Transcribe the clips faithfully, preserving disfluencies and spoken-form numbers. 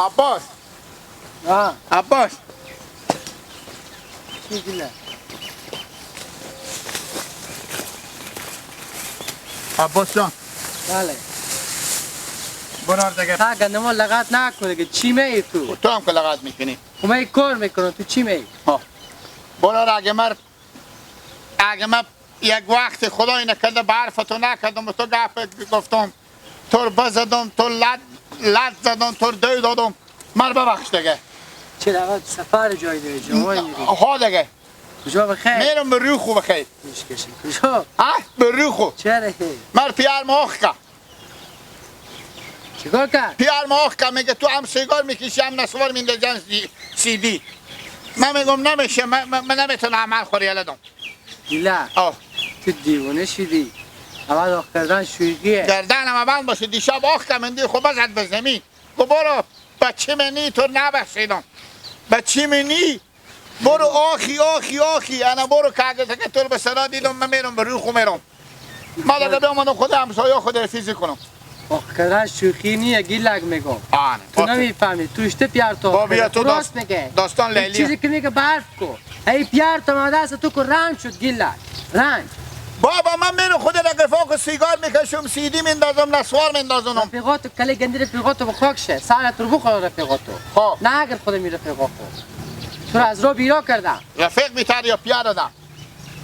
عباس. ها. عباس. چی گیلک؟ عباس جان. بله. برار دگه. تا گندمو لغت نکن دیگه. چی می‌ای تو؟ تو هم که لغت می‌کنی. خو من کار می‌کنم، تو چی می‌ای؟ ها. برار، اگه مر، اگه من یک وقت خدای نکرده به حرف تو نکردم و تو گپ گفتم، تو رو بزدم، تو لد، لد زدم، تو رو دو دادم، مر ببخش دیگه. چه لغت؟ سفر جای دیگه، جای دیگه. ها دیگه. کجا بخیر؟ میرم به روی خو بخیر. پیش کشی. کجا؟ ها؟ به روی خو. چرا؟ مر پیار ماخ که. چیکار کرد؟ پیار ماخ که میگه تو هم سیگار می‌کشی، هم نسوار میندازی، هم سی-، سیدی. من می‌گم نمیشه، من، من، من نمی‌تونم عمل خوری یلدم. گیلک. آه. تو دیوونه شدی. اول آخ کردن شوخیه. گردن همه بند باشه، دیشب آخ که مندی خو بزد به زمین. گو برو، بچه منی تو نبخشیدم. بچه منی. برو آخی، آخی، آخی. انا برو که اگه تکه تو رو به سرا دیدم، من میرم به روی خو میرم. ما دیگه بیامدم خود همسایه خود حفیظی کنم. آخ، کرا شوخی نیه، گیلک میگم. آه، نه. تو نمیفهمی، تو اشته پیار تو با بیا تو راست میگه. داستان این لیلی. چیزی که میگه برف کو. ای پیار تو ما دست تو کو رنج شد، گیلک. رنج. بابا، من میرم خود رفیقا که سیگار میکشم، سیدی میندازم، نسوار میندازم. رفیقاتو کلی گندی، رفیقاتو به خاک شه. سرت رو بخور رفیقاتو. خب. نه اگر خود می رفیقا خود. تو رو از رو بیرا کردم. رفیق بیتر یا پیار دم؟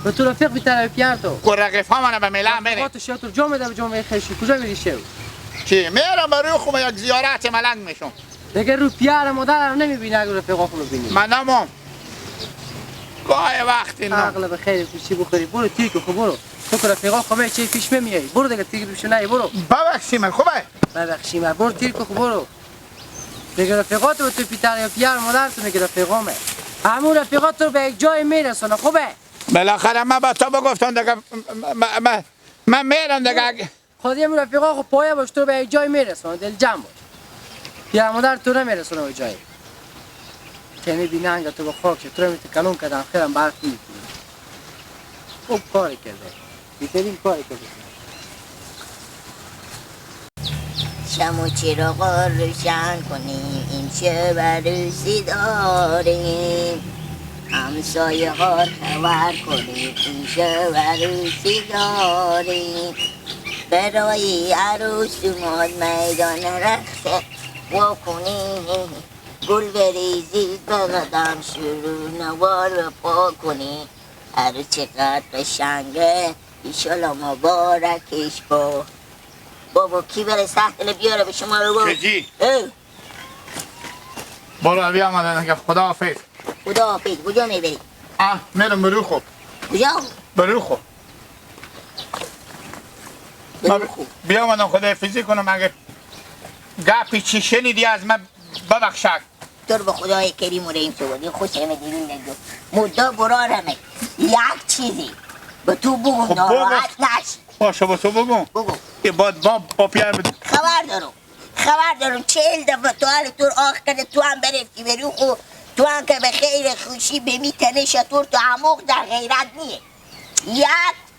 و تو رفیق بیتر یا پیار تو؟ و رقیفا منه به میلان بره. رفیقاتو شیطور تو جامعه ده به جامعه خیشی. کجا میری شو؟ چی؟ میرم به روی خوب یک زیارت ملنگ میشم. دیگه رو پیار مادر هم نمی‌بینی، اگه رفیقا خو ببینی. من نمام. گاه وقتی نه. عقل به خیر تو چی بخوری؟ برو تیر کو خو برو. تو که رفیقا خو به چی پیش میای؟ برو دیگه تیر پیش نه، برو. ببخشی من خوبه. ببخشی من. برو تیر کو خو برو. دیگه رفیقات و تو پیتر یا پیار مادر تو میگه رفیقامه. همون رفیقات تو به یک جای میرسونه، خوبه؟ بالاخره من به تو بگفتم دیگه، م-، م-، م-، من میرم دیگه. خودی هم رفیقا خو پایه باش، تو به یک جای میرسونه، دل جمع باش. پیار مادر تو نمیرسونه به جایی. که می‌بینه انگا تو به خاک شد، تو رو می‌تکلون کردن، خیرم برف می‌کنی. خوب کاری کرده. بهترین کاری کرده. شمع و چراغا روشن کنیم، امشب عروسی داریم. همسایه ها خبر کنیم، امشب عروسی داریم. برای عروس اومد میدان رقص وا کنیم. گل بریزید بقدم شروع نوار بپا کنیم. عروس چقدر قشنگه، ایشالا مبارکش با. بابا، کی بره سهل بیاره به شما رو با؟ کجی؟ اه. برو، بیا آمدن که خدا حافظ. خدا حافظ، کجا می‌بری؟ آه، میرم برو خو. کجا؟ برو خو. برو خو. بیا آمدن خدا حافظی کنم، اگه گپی چی شنیدی از من ببخشک. تو رو به خدای کریم و رحیم سوگندی خوش همه دیرین نگو. مدام برارمه. یک چیزی به تو بگم، خب، بگو. ناراحت نشی. باشه، با تو بگم. بگو. یه باد با، با پیار بده. خبر دارم. خبر دارم. چهل دفعه تو حال تو رو آخ کرده، تو هم برفتی بری خو. تو هم که به خیر خوشی به می تنه شطور تو عموق در غیرت نیه. یک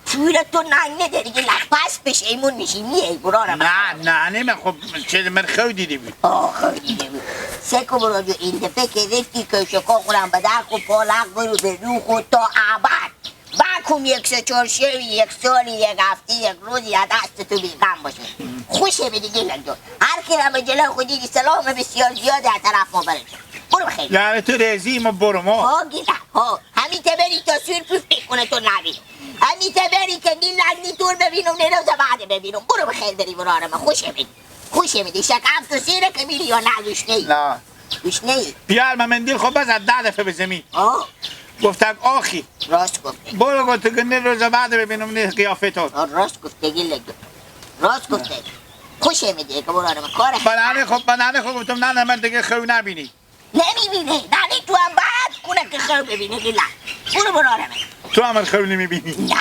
پول تو ننگ نداری که لخ پس پشیمون می‌شی. می‌ای برارم. نه، نه، نه، من خب چیز من خو دیدی بود. آه، خو دیدی بود. سه کو برو جو این دفعه که رفتی که شکا خورم به در خو پالق برو به رو خو تا ابد. بکن یک سه چهار شبی، یک سالی، یک هفته، یک روزی از دست تو بی‌غم باشه. خوشه به دیگه لنگو. هر کی را به جلو خودی سلام بسیار زیاده از طرف ما برد. برو بخیر. یعنی تو ریزی ما برو ما. ها گیلک، ها. همی ته بری تا سور پوست می‌کنه تو نبینم. همی ته بری که گیلک نی تو رو ببینم، نه روز بعد ببینم. برو بخیر بری برارم. خوشه بدی. خوشه بدی. شکم تو سیره که میری یا نه گوش نه‌ای؟ نه. گوش نه‌ای؟ پیار من مندیل خو بزد ده دفعه به زمین. آه. گفتگ آخی. راست گفته. برو گفت که نه روز بعد ببینم نه قیافه تو. آه، راست گفته گیلک. راست گفته. خوشه بدی که برارم. کار بنانه خو، بنانه خو گفتم نه، نه، من دیگه خو نبینی. نمی‌بینه. دانی تو هم باید کنه که خو ببینه گیلک. برو برارم. تو هم خو نمی‌بینی؟ نه،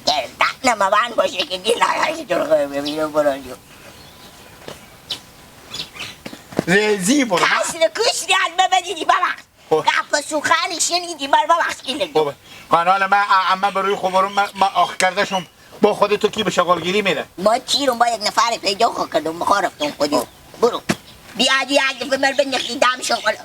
دردت نموان باشه که گیلک هشی تو خو ببینه برو جو. ریزی برو. کس رو کش ریاد ببدیدی ببخش. خب. گپ و سخنی شنیدی بر ببخش گیلک. خب. من حالا من ا-، اما بروی خو برو من، من آخ کرده شم. با خودی تو کی به شغالگیری میره؟ با چی رو با یک نفر پیدا خو کردم، بخواه رفتم خودی. آه. برو. بیا، بیا، بیا، مر بندختی دام شغل.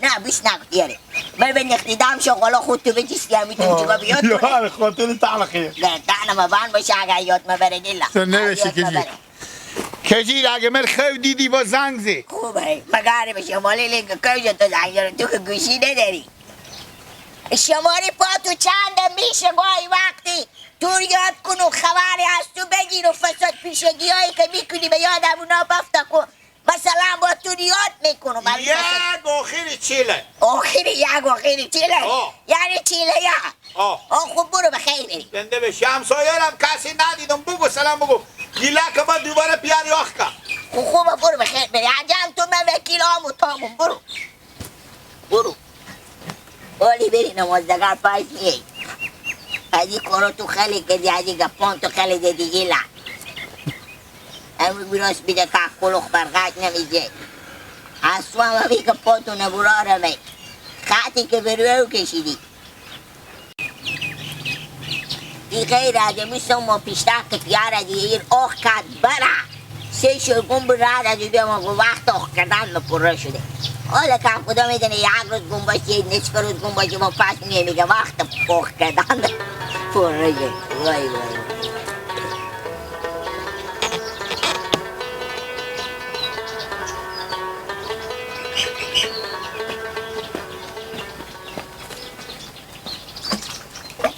نه، بیس نقد یاره. مر بندختی دام شغل خود تو بجیستی همی تو چیکار بیاد کنه؟ یار، خاطر تعالی خیر. نه، دانه ما بان باشه اگه یاد ما بره دیلا. تو نوشی یاد ما کجی. بره. کجی اگه مر خو دیدی با زنگ زی. خوبه، مگاره بشه مالی لینگ کجا تو زنگ زی تو که گوشی نداری. شماری پا تو چند میشه گاهی وقتی تو یاد کن و خبری از تو بگیر و فساد پیشگی هایی که می‌کنی به یاد همونا بفتا کن. مثلاً با تو یاد می‌کنم، ولی یک آخری چیله. آخری یک آخری چیله؟ آه. یعنی چیله یا؟ آه. آه، خب برو بخیر بری. زنده بشی. همسایه‌رم کسی ندیدم. بگو سلام بگو. گیلک با دوباره پیار یاخ کن. خب خوبه برو بخیر بری. عجب تو من وکیل آم و تامون. برو. برو. اولی بری نمازدگار پایز نیه. ازی کارا تو خیلی کردی، ازی گپان تو خیلی زدی گیلا. امو براش بیده که کلوخ برقش نمیزه. اصلا همی گپا تو نبرارمه. خطی که بروه او کشیدی. ای غیر از امی سم و پیشتاق پیار از ایر آخ کد بره. سه شو گم بو رد از بیا ما گو وقت آخ کردن ما پره شده. حالا که خدا می‌دونه یک روز گم باشی، نصف روز گم باشی، ما پس میه میگه وقت آخ کردن پره شده. وای وای.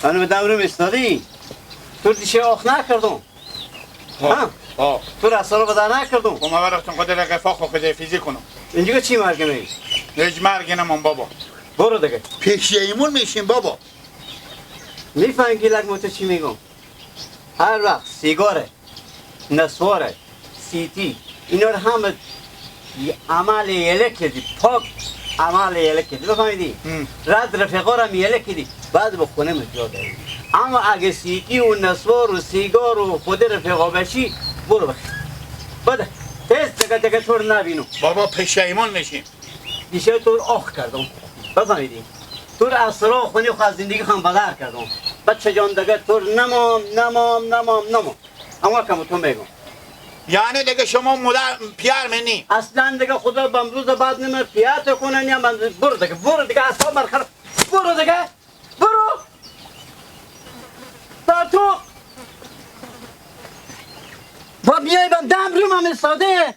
هنو به دورم استادی. تو دیشه آخ نکردم. ها. ها؟ ها. تو را سر بدا نکردم. خب ما برفتم خود را قفا خو خود حفظی کنم. اینجا چی مرگ می؟ هیچ مرگ نمون بابا. برو دیگه. پیش ایمون میشیم بابا. می‌فهمی گیلک مو تو چی می‌گم؟ هر وقت سیگاره، نسواره، سیتی، اینا رو همه ی-، عمل یله کردی، پاک عمل یله کردی، بفهمیدی؟ هم. رد رفقا رو هم یله کردی، بعد به خونه مجا داری. اما اگه سیتی و نسوار و سیگار و خود رفقا بشی، برو بخیر. بده، هیچ دگه دگه تو رو نبینم. بابا پشیمان میشیم. دیشب تو رو آخ کردم، بفهمیدی؟ تو رو از سرا خونی خو از زندگی خم بدر کردم. بچه جان دگه تو رو نمام، نمام، نمام، نمام. اما کم تو می‌گم. یعنی دیگه شما مادر پیار منی؟ اصلاً دیگه خدا بم روز بعد نمه پیات کنه، یا من برو دیگه، برو دیگه، اصلاً برخلاف، برو دیگه، برو. تا تو با بیای بم دم رو من ساده.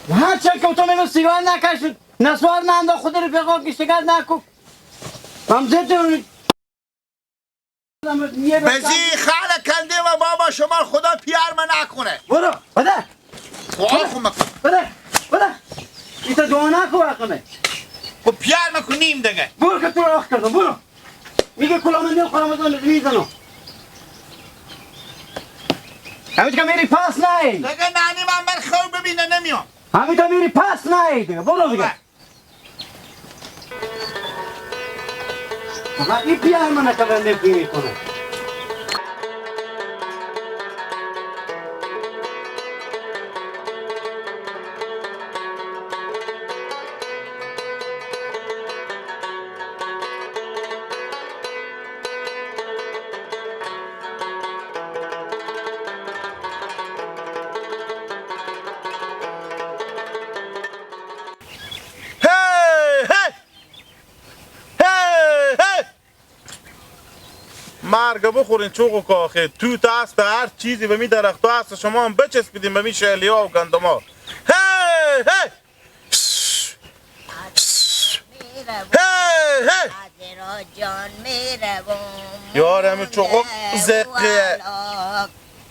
هر چند که تو می‌گو سیگار نکش، نسوار ننده، خود رو فقا گشتگت نکو. بم ضد بزی خاله کنده و بابا شما خدا پیار من نکنه. برو، بده. خب آخ مکن. بده، بده. ایتا دعا نکو حقمه. خب پیار مکن نیم دگه. برو که تو رو آخ کردم، برو. میگه کلا من دل خورم از آن میزنم. همین که میری پاس نهی. دگه نانی من من خوب ببینه نمیام. همین که میری پاس نهی دیگه. برو دیگه. فقط این پیار من کلا نفی می‌کنه. هی، هی! هی، هی! مرگ بخورین چوغ و کاخه، توت هست، هر چیزی به می درخت هست، شما هم بچسبیدین به می شهلی ها و گندم ها. هی، هی! هی، هی! یار، همه چوغو زقه.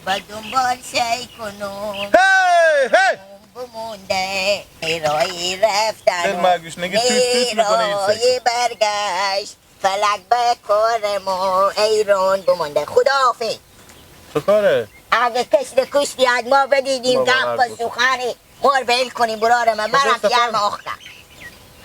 به دنبال شی کنم. هی، هی! بمونده. ایرایی رفتن. دل ما گوشنگی توت توت می‌کنه این سگ. ایرایی برگشت. فلک به کار ما ایران بمونده. خداحافظ. چه کاره؟ اگه کس به کس بیاد ما بدیدیم بابا، گپ و سخنی، ما رو ول کنیم، برار من، منم پیار ما آخ کن.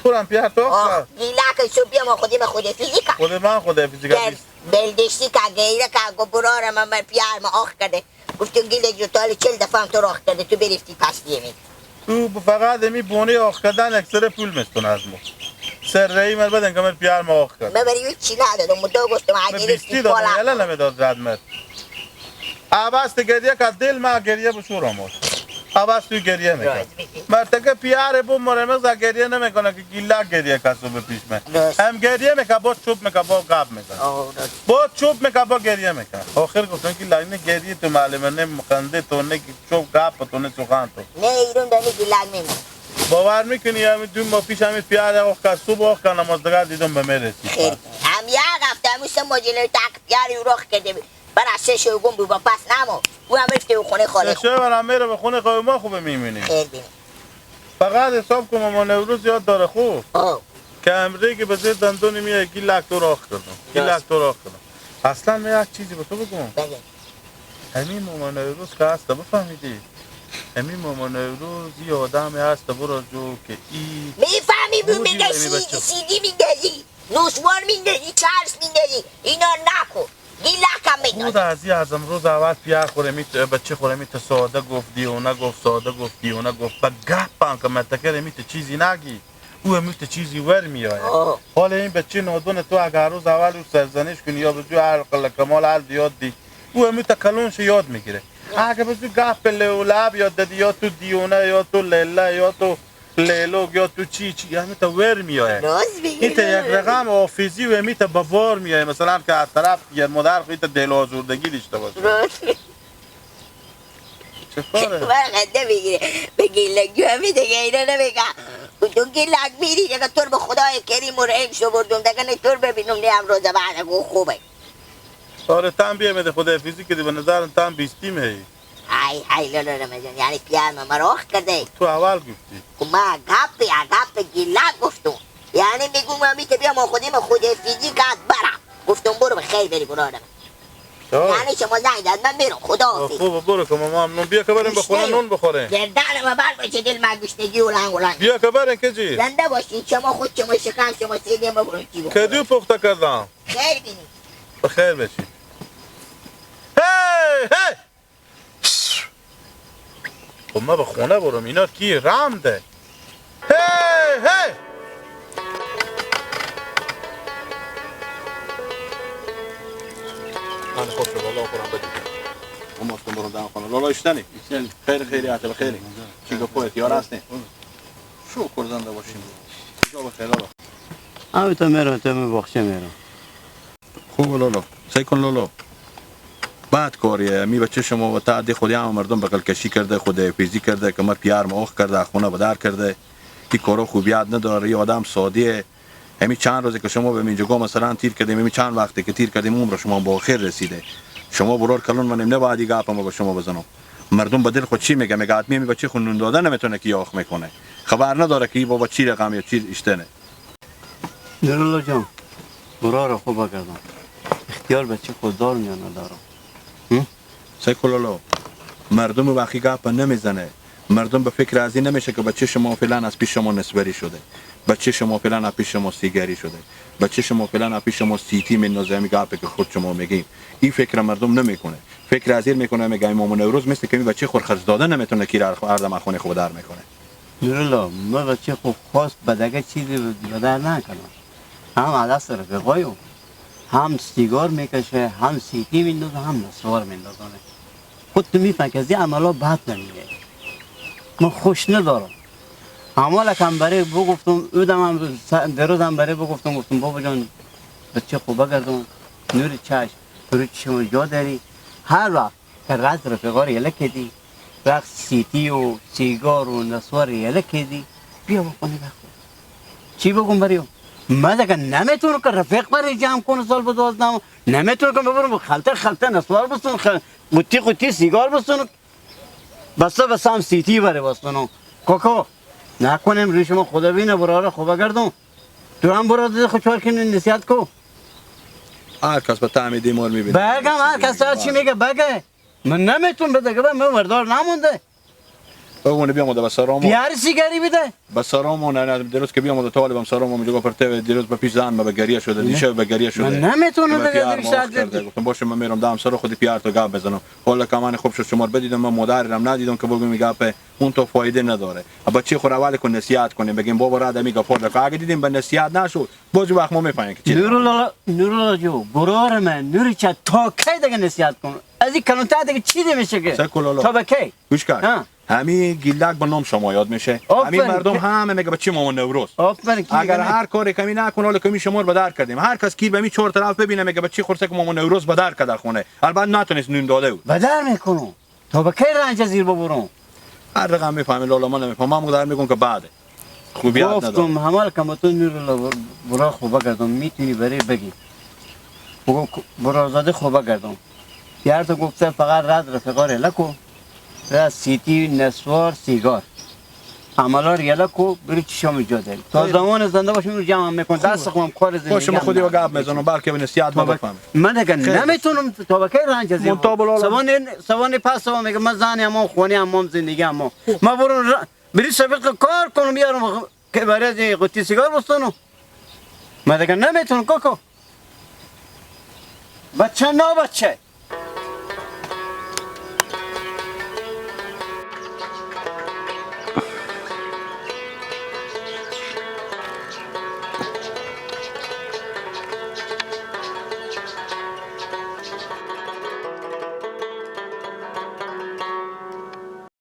تو هم پیار تو آخ کن. گیلک شو بیا ما خودی به خود فیزیکا. خود من خود فیزیکا بیست. بلدشتی که گیره که گو برار من، من پیار ما آخ کرده. گفتم گیلک جو تالی چل دفعه هم تو رو آخ کرده، تو بریفتی پس دیمی. تو ب-، فقط امی بونه آخ کردن اکثر پول مستون از ما. سر رهی مر بدن که مر پیار ما آخ کرد. من بری هیچ چی ندادم، مدام گفتم من اگه بیستی دادم، یلا نمیداد رد مرد. عباس گریه که دل ما گریه به شور آمد. عوض تو گریه می‌کنی. راست می‌گی. مرتکه پیار بو مره مغزه گریه نمی‌کنه که گیلک گریه که صبح پیش من. راست. هم گریه می‌کنه، با چوب می‌کنه، با گپ می‌زنه. آه، راست. با چوب می‌کنه، با گریه می‌کنه. آخر گفتن که لعنه گریه تو معلومه، نه خنده تو، نه چوب گپ تو، نه سخن تو. نه ایرون دنی گیلک می‌مونه. باور می‌کنی همین دو ماه پیش همین پیار آخ که صبح آخ که نماز دگر دیدم به میرسی. خیر. هم یک هفته همون سه ماه جلوی تک پیاری رو رخ کرده بود. برا سه شو گم بو با پس نمو. او هم رفته به خونه خاله. سه شو برا میره به خونه خاله ما خوبه می‌مونی. خیر بینی. فقط حساب کن ماما نوروز یاد داره خوب. آه. که امره که به زیر دندون میاد گیلک تو راخ کردم. گیلک تو راخ کردم. اصلاً من یک چیزی به تو بگم. بگه. همین ماما نوروز که هست بفهمیدی؟ همین ماما نوروز یه آدمی هست برو جو که ای می‌فهمی بو بودی می‌گه و اینی سیدی، بچه. سیدی می‌گه. نوشوار میندازی، چرس میندازی، اینا نکن. گیلک هم خود میندازی. از این از امروز اول پیار خوره میت، بچه خوره میت ساده گفت، دیونه گفت، ساده گفت، دیونه گفت. به گپ هم که متکر میت چیزی نگی، او میت چیزی ور میایه. آه. حالا این بچه نادون تو اگر روز اول او سرزنش کنی یا به جو هر قل کمال هر دیاد دی، او میت کلونش یاد میگیره. اگه به جو گپ له و لب یاد دادی، یا تو دیونه، یا تو لیله، یا تو لیلوک یا تو چی، چی، یعنی تا ور میایه. راست می‌گی. این تا یک رقم حافظی و می تا به وار میایه، مثلاً که از طرف یه مادر خو این تا دل آزردگی داشته باشه. راست می‌گی. چه کاره؟ من خنده می‌گیره. به گیلک جو همین دیگه اینا نمیگه. تو گیلک می‌ری، دیگه تو رو به خدای کریم و رحیم شو بردم، دیگه نه تو رو ببینم، نه هم روز بعد گو خوبه. آره، تن بیه می‌ده خدای فیزیک دی، به نظرم تن بیستی می‌ای. های، های، لالا رمضان، یعنی پیار ما مراخ کرده. تو اول گفتی. خب ما گپ، یا گپ گیلک گفتم. یعنی می‌گم من می‌گم بیا ما خودی ما خود فیزیک ات برم. گفتم برو به خیر بری برو آدم. آه. یعنی شما زنگ زد من میرم. خدا آه، حافظ. خوبه، برو که ما ممنون. بیا که بریم به خونه نون بخوریم. گردن ما بر بچه دل ما گشنگی و لنگ و لنگ. بیا که بریم که جی. زنده باشین. شما خود شما شکم شما سیدی ما برون چی بخوریم. کدو پخته کردم. خیر بینی. به خیر بشی. هی، هی! خب ما به خونه برم، اینا کی رم ده؟ هی، هی! من خوش لالا خورم بدید. اون ماستون برو دم خونه. لالا اشتنی؟ اشتنی. خیر، خیریت، بخیری. چی گپو احتیار هستین؟ شو کردن ده باشیم. جا بخیر لالا. همین تا میرم، تا می باخچه میرم. خوب لالا، سعی کن لالا. بد کاریه، می بچه شما و تعدی خودی هم مردم بغل کشی کرده، خود حفیظی کرده، که مر پیار ما اوخ کرده، خونه بدر کرده. ای کارا خوبیت نداره، ای آدم سادیه. همی چند روزی که شما به مینجگاه مثلاً تیر کردیم، همی چند وقتی که تیر کردیم، عمر شما با خیر رسیده. شما برار کلون منیم، نباید ای گپ ما به شما بزنم. مردم به دل خود چی میگه؟ میگه آدمی همی بچه خود نون داده نمیتونه که یاخ میکنه. خبر نداره که ای بابا چی رقم یا چی اشتنه. نورالله جان، برار خو بگردان. اختیار بچه خود دار میانه دارم. هم؟ سیکولولو، مردم وقتی گپ نمیزنه. مردم به فکر از این نمیشه که بچه شما فعلاً از پیش شما نسوری شده. بچه شما فعلاً از پیش شما سیگاری شده. بچه شما فعلاً از پیش شما سیتی میندازه، همین گپی که خود شما میگیم. این فکر مردم نمیکنه. فکر از این میکنه، میگه امام نوروز مثل که می بچه خور خرج داده نمیتونه که هر، هر دم خونه خود در می‌کنه. نورالله، من بچه خو خواست به دگه چیزی به در نکنم. هم عدس رفیقایو، هم سیگار می‌کشه، هم سیتی میندازه، هم نسوار میندازانه. خود تو می‌فهمی که از این عملا بد نمیگه. من خوش ندارم. اما لکم برای بگفتم، اودم هم س-، دیروزم برای بگفتم، گفتم بابا جان، بچه خو بگردم، نور چشم، تو رو چشم جا داری. هر وقت که رز رفیقا رو یله کدی، رقص سیتی و سیگار و نسوار رو یله کدی، بیا بکنی بخور. چی بگم بریم؟ من دیگه نمیتونم که رفیق برای جمع کنم سال به دوازده، نمیتونم که ببرم خلطه خلطه نسوار بستونم، خ-، قوطی قوطی سیگار بستونم، بسته بسته هم سیتی بره بستونم. کوکو، نکنیم ریش ما خدا بینه براره خوبه گردم. تو هم برو خود چار کنی نصیحت کو. هر کس به طعم دیمار می‌بینه. بگم هر کس هر چی میگه بگه. من نمیتونم به دیگه، من وردار نمونده. بگونه بیامده به سرامو. پیار سیگاری بده. به سرامو نه، نه، دیروز که بیامده طالبم سرامو میگه گفت پرته دیروز به پیش زن به گریه شده، نه. دیشب به گریه شده. من نمیتونم به دیگه پیار دیگه ما شاید کرده. گفتم باشه من میرم دم سر خود پیار تو گپ بزنم. حالا که من خوب شد شما رو بدیدم، من مادر رم ندیدم که بگم این گپه اون تو فایده نداره. بچه خود اول کن نصیحت کنیم، بگیم بابا رد امی گپا دکو. اگه دیدیم به نصیحت نشد، باز وقت ما می‌فهمیم که چی. نورالله، نورالله جو، برار من، نوری چه تا کی دیگه نصیحت کنم؟ از این کلانتر دیگه چی نمیشه که؟ سکولالو. تا به کی؟ گوش کن. ها. همی گیلک به نام شما یاد می‌شه. آفرین. همی مردم همه میگه بچه ماما نوروز. آفرین. اگر هر کاری کمی نکنه، حالا کمی شما رو به در کردیم. هر کس کی به می چهار طرف ببینه میگه بچه خورسک ماما نوروز به در کرده خونه. البته نتونست نون داده بود. به در می‌کنم. تا به کی رنج زیر ببرم؟ هر رقم می‌فهمی لالا، من نمی‌فهمم. من مقدار می‌گم که بعده. خوبیت نداره. گفتم همه که متون نور الله برا خوبه گردم، می‌تونی بری بگی. بگو ک-، برازاده خوبه گردم. یار تو گفته فقط رد رفقا ره لکو. رد سیتی، نسوار، سیگار. عملار یلکو، بری چشم جا داری. تا خیلی. زمان زنده باشم رو جمع می‌کنم. خوبه. دست خودم کار زندگی خوش، ما هم خودی با ندارم. گپ می‌زنم، بلکه به نصیحت تو ما بک-، بفهمیم. من دیگه خیلی. نمی‌تونم تا به کی رنج زیر من تا بلا سوان، سوان پس سوان میگه من زن امام، خونی امام، زندگی امام. ما برو ر-، بری سبق کار کنم، بیارم خ-، که برای از این قوطی سیگار بستانم. من دیگه نمی‌تونم کاکا. بچه نا بچه.